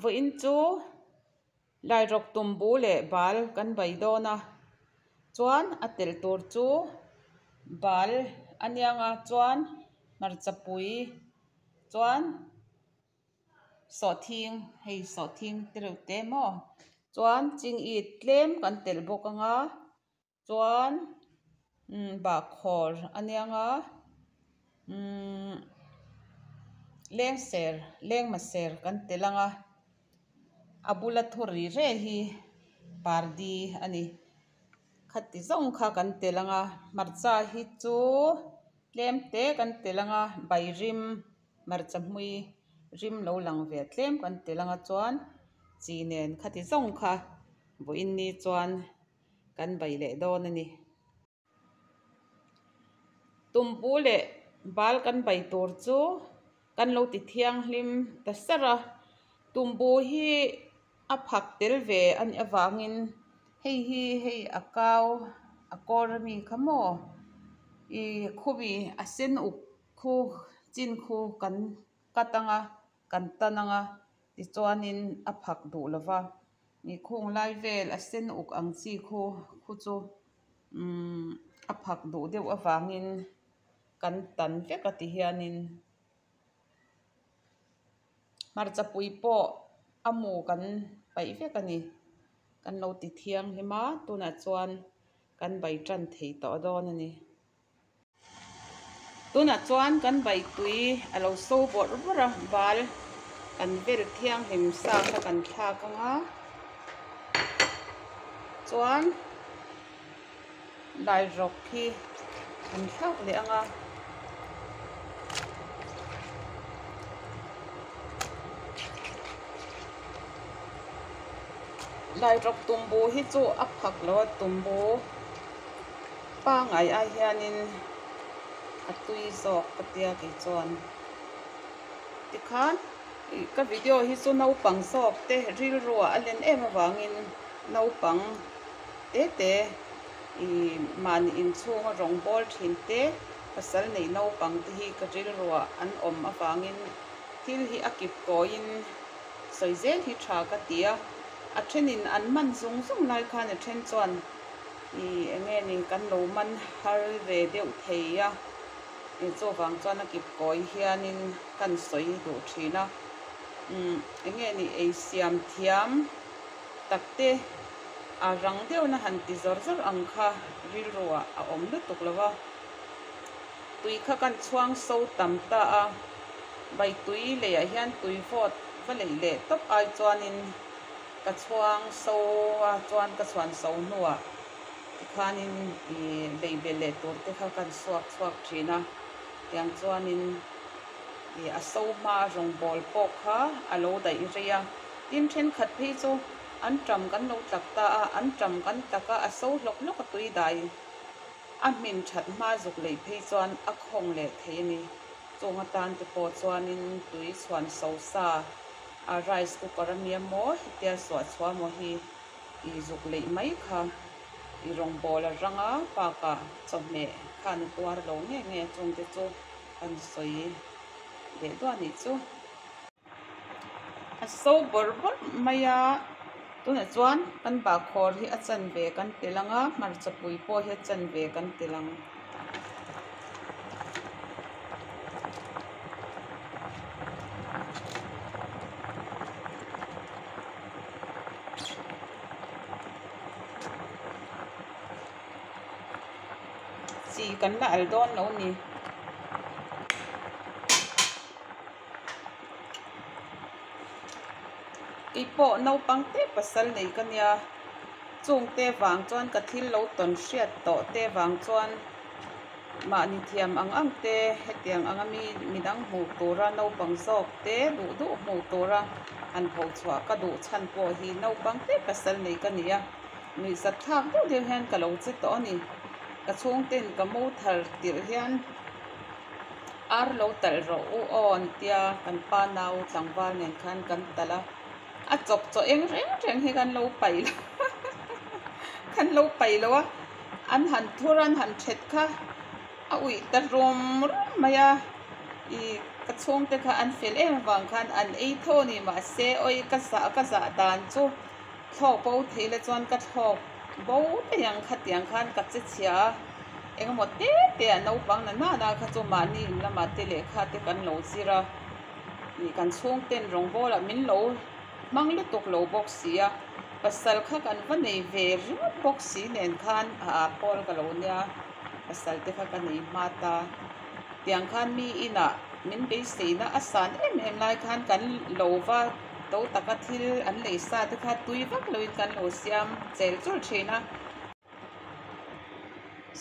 Vawiin chu Lairawk tumbu leh bal kan bai dawn a, chuan a telh tur chu bal a niang a, chuan hmarchapui chuan sawhthing hei sawhthing te reuh te maw chuan chingit tlem kan telh bawk ang a. Chuan bahkhawr a niang a lengser lengmaser kan tel ang a a bula thu ri re hi pardi a ni khati zawng kha kan tel ang a hmarcha hi chu tlem te kan tel ang a bai rim hmarcha hmui rim lo lang ve tlem kan tel ang a chuan chi nen khati zawng kha vawiin ni chuan. Kan bai leh dawn a ni. Tumpu leh bal kan bai tur chu kan lo ti thianghlim ta sar a. Tumbu hi a phak tel ve a nih avangin hei hi hei a kau a kawr ami kha maw ih khumi a sen uk khu chin khu kan cut ang a kan tan ang a tichuanin a phak duh lova. Ih khung lai vel a sen uk ang chi khu khu chu umm a phak duh deuh avangin kan tan vek a ti hianin hmarchapui pawh a mu kan paih vek a ni kan lo ti thianghlim a tunah chuan kan bai tan thei tawh dawn a ni. Tunah chuan kan bai tui a lo so bawrh bawrh a, bal kan vel thianghlim sa kha kan thlak ang a, chuan lairawk hi kan thlak leh ang a. Lairawk tumbu hi chu a phak lo a tumbu. Pangai ai hianin a tui zawk ka tia kei chuan tikhan ih ka video hi chu naupang zawk te rilru ah a len em avangin naupang te te ih mahni inchhunga rawng bawl thin te pasal nei naupang te hi ka rilru ah an awm avangin thil hi a kip kawiin sawi zel hi tha ka ti a a thenin an man zung zung lai khan a then chuan. Ih eng nge ni kan lo man har ve deuh thei a, ih chuvang chuan a kip kawi hianin kan sawi duh thin a, umm eng nge ni ei siam thiam tak te a rang deuhna han ti zawr zawr ang kha rilru ah a awm lutuk lo a, tui kha kan chhuang so tam ta a, bai tui leiah hian tui vawt va leih leh tawp ai chuanin. Ka chhuang so a chuan ka chhuan so hnuah tikhanin ih lei belh leh tur te kha kan suak chhuak thin a, tiang chuanin ih a so hma a rawngbawl pawh kha a lo daih rei a, tin thenkhat phei chu an ṭam kan lo tlak ta a, an ṭam kan tlak a, a so hlawk hlawk a tui dai a hmin that hma zuk lei phei chuan a khawng leh thei a ni, chung atan te pawh chuanin tui chhuan so sa. A rice cooker a nia maw hetia suah chhuah maw hi ih zuk leih mai kha ih rawngbawl a rang a bakah chawhmeh khan a tuar lo nge nge chung te chu kan sawi leh duah nih chu. A so bawrh bawrh mai a tunah chuan kan bahkhawr hi a chanve kan tel ang a hmarchapui pawh hi a chanve kan tel ang. Chi kan la al dawn lo ni. Keipawh naupang te pasal nei ka nia. Chung te vang chuan ka thil lo tawn hriat tawh te vang chuan mahni thiam ang ang te hetiang anga mi midang hmuh tura naupang zawk te duh duh hmuh tura han pho chhuah ka duh chhan pawh hi naupang te pasal nei ka ni a, nuihzat thlak deuh deuh hian ka lo che tawh a ni. Ka chhungten ka mo thar tirh hian ar lo talh rawh u aw an tia kan pa nau tlangval nen khan kan talh a. A chawp chaw eng reng reng hi kan lo paih lo kan lo paih lo a an han thur an han thet kha a uih ta rum rum mai a I ka chhungte kha an fel em avang khan an ei tho a ni mahse awi ka zah ka zah dan chu thlawk bo thei la chuan ka thlawk bo daih ang khatiang khan ka che chhia a engemaw te te ah naupang na nana kha chu mahni in lamah te lehkha te kan lo zir a ih kan chhungten rawngbawl ah min lo hmang lutuk lo bawk si a pasal kha kan va nei ve ringawt bawk si nen khan a ah pawl ka lo nia pasal te kha ka nei hma ta. Tiang khan mi inah min beiseina a san em em lai khan kan lo va to taka thil an lei sa te kha tui vak loin kan lo siam chel chul thin a.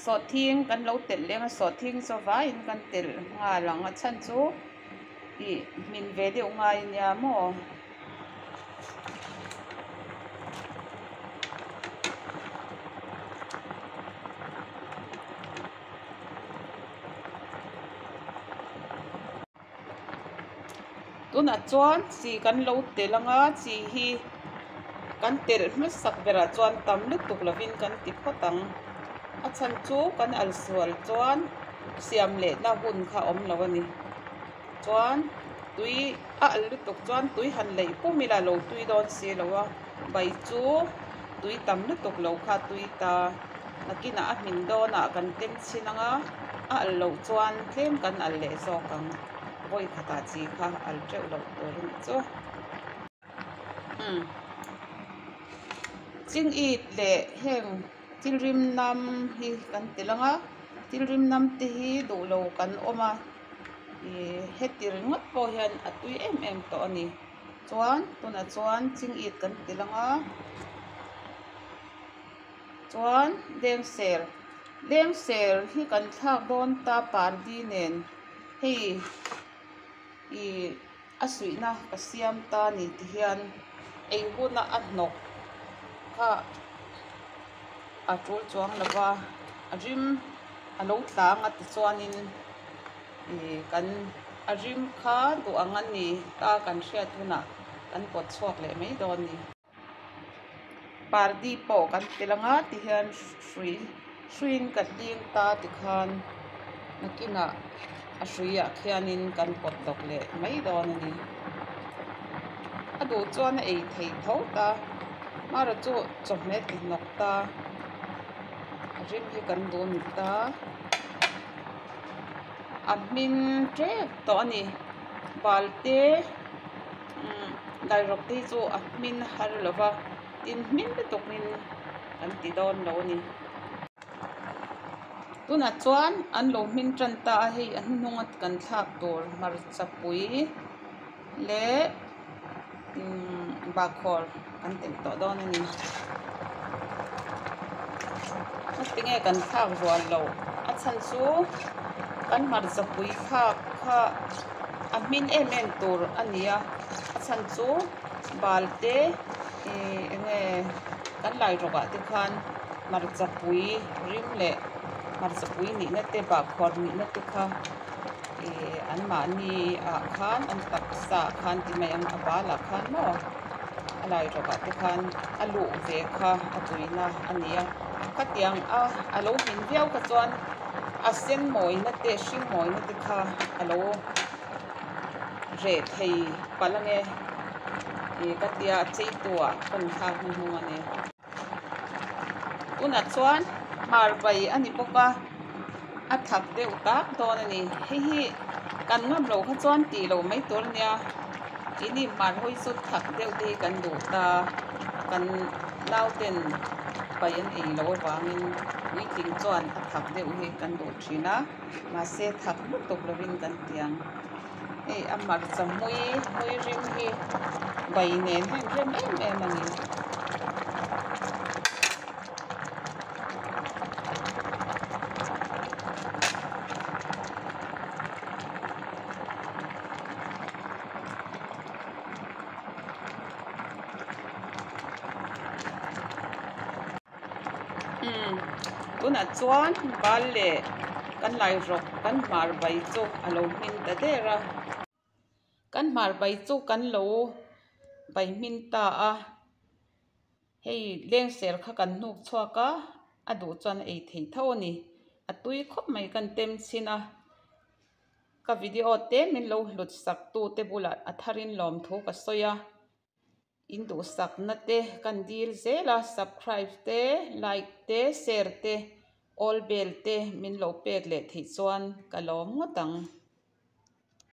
Sawhthing kan lo telh leng a, sawhthing chu vaiin kan telh nghal ang a chhan chu ih hmin ve deuh ngai ania maw. Tunah chuan chi kan lo telh ang a chi hi kan telh hmasak berah chuan tam lutuk lovin kan ti phawt ang a chhan chu kan al sual chuan siam lehna hun kha a awm lo a ni chuan tui a al lutuk chuan tui han leih pum ila lo tui dawn si lo a bai chu tui tam lutuk lo kha tui ta. Nakinah a hmin dawnah kan tem chhin ang a, a al loh chuan tlem kan al leh zawk ang. Vawi khatah chi kha al teuh loh tur a nih chu. Umm. Ching it leh heng thil rim nam hi kan tel ang a, thil rim nam te hi duh lo kan awm a, ih heti ringawt pawh hian a tui em em tawh a ni. Chuan tunah chuan ching it kan tel ang a. Chuan lengser lengser hi kan thlak dawn ta pardi nen hei ih a suihna ka siam ta ni ti hian ei huna a hnawk kha a tul chuang lo va a rim a lo tlang a tichuanin ih kan a rim kha duh ang a ni ta kan hriat hunah kan pawt chhuak leh mai dawn a ni. Pardi pawh kan tel ang a tihian hrui hruiin ka hling ta tikhan nakinah a hruiah khianin kan pawt dawk leh mai dawn a ni. A duh chuan a ei thei tho ta hmara chu chawhmeh ti hnawk ta a rim hi kan duh ni ta a hmin tep tawh a ni bal te. Umm dairawk te hi chu a hmin har lo va tin hmin lutukin an ti dawn lo a ni. Tunah chuan an lo hmin tan ta a hei a hnuhnunga kan thlak tur hmarcha pui leh umm bahkhawr kan telh tawh dawn a ni. Heti nge kan thlak rual loh a chhan chu kan hmarcha pui thlak kha a hmin em em tur a ni a a chhan chu bal te ih eng nge kan lai rawk ah te khan hmarcha pui rim leh hmarcha pui nihna te bahkhawr nihna te kha ih an mahni ah khan an taksa ah khan ti mai ang a bal ah khan maw a lai rawk ah te khan a luh ve kha a tuina a ni a khatiang a a lo hmin viau kha chuan a sen mawina te hring mawina te kha a lo reh thei palh ange ih ka tia chei tu ah ka rawn thlak hnuhnung a ni. Tunah chuan hmar bai a ni bawk a a thak deuh tak dawn a ni hei hi kan ngam loh kha chuan tih loh mai tur a nia keini hmar hawi chu thak deuh te hi kan duh ta kan nauten bai an ei loh avangin puitling chuan a thak deuh hi kan duh thin a mahse thak lutuk lovin kan ti ang. Hei a hmarcha hmui hmui rim hi bai nen hian rem em em a ni. Umm tunah chuan bal leh kan lai rawk kan hmar bai chu a lo hmin ta der a kan hmar bai chu kan lo bai hmin ta a hei lengser kha kan hnuk chhuak a a duh chuan a ei thei tho a ni a tui khawp mai kan tem chhin a. Ka video te min lo hlut sak tu te bulah a tharin lawmthu ka sawi a. In duhsakna te kan dil zel a, subscribe te, like te, share te, all bell te min lo pek leh theih chuan ka lawm ngawt ang.